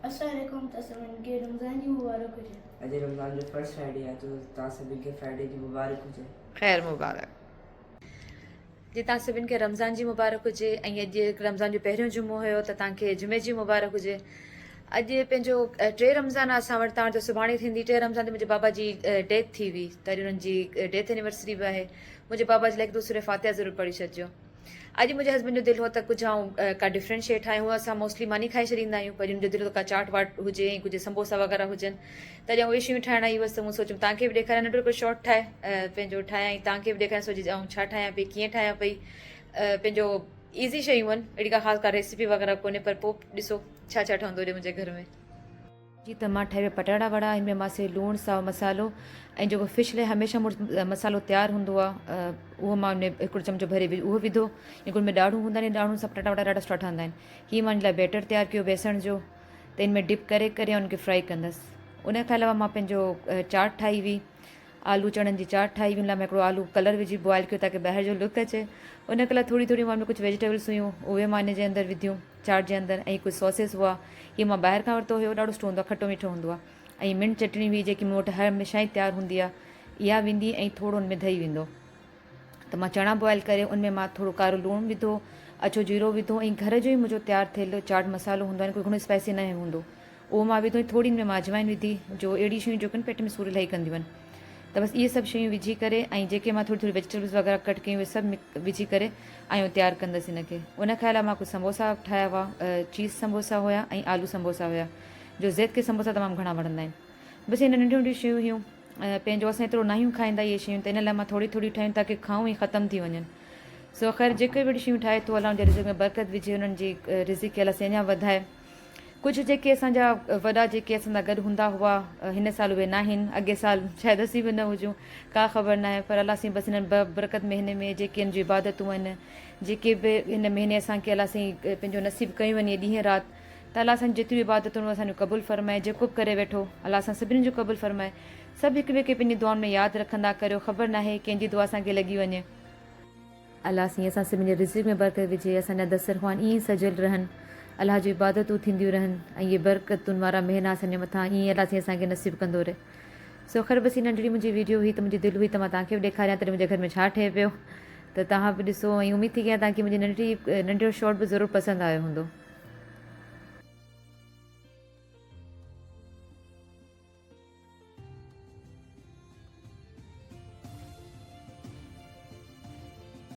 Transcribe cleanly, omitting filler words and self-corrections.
السلام عليڪم توهان سڀني کي رمضان جي مبارڪ هجي. اڄ رمضان جو فرسٽ فرائيڊي آهي تو توهان سڀني کي فرائيڊي جي مبارڪ هجي. خير مبارڪ. جي توهان سڀن کي رمضان جي مبارڪ هجي ۽ اڄ رمضان جو پهريون جمعو هيو ته توهان کي جمعي جي مبارڪ هجي اڄ پنهنجو ٽي رمضان آهي اسان وٽ توهان وٽ ته سڀاڻي ٿيندي ٽي رمضان تي منهنجي بابا جي ڊيٿ ٿي هئي ته اڄ انهن جي ڊيٿ اينيورسري به آهي منهنجي بابا جي لاء هڪ دفعو سوره فاتحه ضرور پڙهي ڇڏجو اڄ منهنجي هسبنڊ جو دل هو ته ڪجهه آئون ڪا ڊفرنٽ شيء ٺاهيان هونء اسان موسٽلي ماني کائي ڇڏيندا آهيون پر اڄ منهنجو دل هو ته ڪا چاٽ واٽ هجي ۽ ڪجهه سمبوسا وغيره هجن ته اڄ آئون اهي شيون ٺاهڻ آئي هئس ته مون سوچيم توهان کي به ڏيکاريان ننڍڙو هڪڙو شارٽ ٺاهي پنهنجو ٺاهيان ۽ توهان کي به ڏيکاريان سوچي آئون ڇا ٺاهيان پئي ڪيئن ٺاهيان پئي پنهنجو ايزي شيون آهن اهڙي ڪا خاص ڪا ريسيپي وغيره ڪونهي پر پوء ڏسو ڇا ڇا ٺهندو اڄ منهنجي گهر ۾. جي ته مان ٺاهيو پٽاٽا وڙا ان ۾ مان سي لوڻ سائو مصالحو ۽ جيڪو فش لاء هميشه مون وٽ مصالحو تيار هوندو آهي اهو مان ان ۾ هڪڙو چمچو ڀري اهو وڌو جيڪو ان ۾ ڏاڙهون هوندا آهن ڏاڙهون سان پٽاٽا وڙا ڏاڍا سٺا ٺهندا آهن هي مان ان لاء بيٽر تيار ڪيو بيسڻ جو ته ان ۾ ڊپ ڪري ڪري ان کي فرائي ڪندس ان کان علاوه مان پنهنجو چاٽ ٺاهي هئي آلو چڻن جي چاٽ ٺاهي هئي ان لاء مان هڪڙو آلو ڪلر وجهي بوائل ڪيو تاڪه ٻاهر جو لڪ اچي ان کان علاوه ٿوري ٿوري مان ان ۾ ڪجهه ويجيٽيبلس هيون اهي مان ان جي اندر وڌيون چاٽ جي اندر ۽ ڪجهه ساسز هئا هي مان ٻاهر کان ورتو هيو ڏاڍو سٺو هوندو آهي کٽو مٺو هوندو آهي ۽ منٽ چٽڻي هئي جيڪي مون وٽ هميشه ئي تيار هوندي آهي اها ويندي ۽ ٿورو ان ۾ دهي ويندو ته مان چڻا بوائل ڪري ان ۾ مان ٿورو ڪارو لوڻ وڌو اڇو جيرو وڌو ۽ گهر جو ئي منهنجو تيار ٿيل چاٽ مصالحو هوندو آهي ڪوئي گهڻو اسپائسي نه هوندو اهو مان وڌو ۽ ٿوري ان ۾ مان اجوائن وڌي جو اهڙي شيون جيڪي پيٽ ۾ سور الاهي ڪنديون آهن ته بس اهي سڀ شيون وجهي ڪري ۽ جيڪي مان ٿوري ٿوري ويجيٽيبلز وغيره ڪٽ ڪيون اهي سڀ وجهي ڪري ۽ تيار ڪندس ان کي ان کان علاوه مان ڪجهه سمبوسا ٺاهيا هئا چيز سمبوسا هيا ۽ آلو سمبوسا هيا جو زيد کي سمبوسا تمام گهڻا وڻندا آهن بس اهي ننڍيون ننڍيون شيون هيون پنهنجو اسان ايترو ناهيون کائيندا اهي شيون ته ان لاء مان ٿوري ٿوري ٺاهيون تاڪه کائون ۽ ختم ٿي وڃن سو خير جيڪي به اهڙيون شيون ٺاهي ٿو الله ان جي رزق ۾ برڪت وجهي انهن جي رزق کي الله سائين اڃا وڌائي ڪجهه جيڪي اسان جا وڏا جيڪي اسان سان گڏ هوندا هئا هن سال اهي ناهن اڳي سال شايد اسين به نه هجون ڪا خبر ناهي پر الله سائين بس هنن بابرڪت مهيني ۾ جيڪي هن جون عبادتون آهن جيڪي به هن مهيني اسان کي الله سائين پنهنجو نصيب ڪيون آهن اهي ڏينهن رات ته الله سائين جيتريون عبادتون اسان جون قبول فرمائي جيڪو به ڪري ويٺو الله اسان سڀني جون قبول فرمائي سڀ هڪ ٻئي کي پنهنجي دعائن ۾ ياد رکندا ڪريو خبر ناهي ڪنهن جي دعا اسان کي لڳي وڃي. الله سائين اسان سڀني جي رزق ۾ برڪت وجهي اسان جا دسترخوان ائين ئي سجيل رهن الله جون عبادتون ٿينديون رهن ۽ اهي برڪتن وارا مهينا اسان جي مٿان ائين ئي الله سائين اسان کي نصيب ڪندو رهي سو خير بس هي ننڍڙي منهنجي ويڊيو هئي ته منهنجي دل هئي ته مان توهان کي به ڏيکاريان ته منهنجي گهر ۾ ڇا ٺهي پيو ته توهان به ڏسو ۽ اميد ٿي ڪيان توهان کي منهنجي ننڍڙي ننڍڙو شارٽ به ضرور پسند آيو هوندو.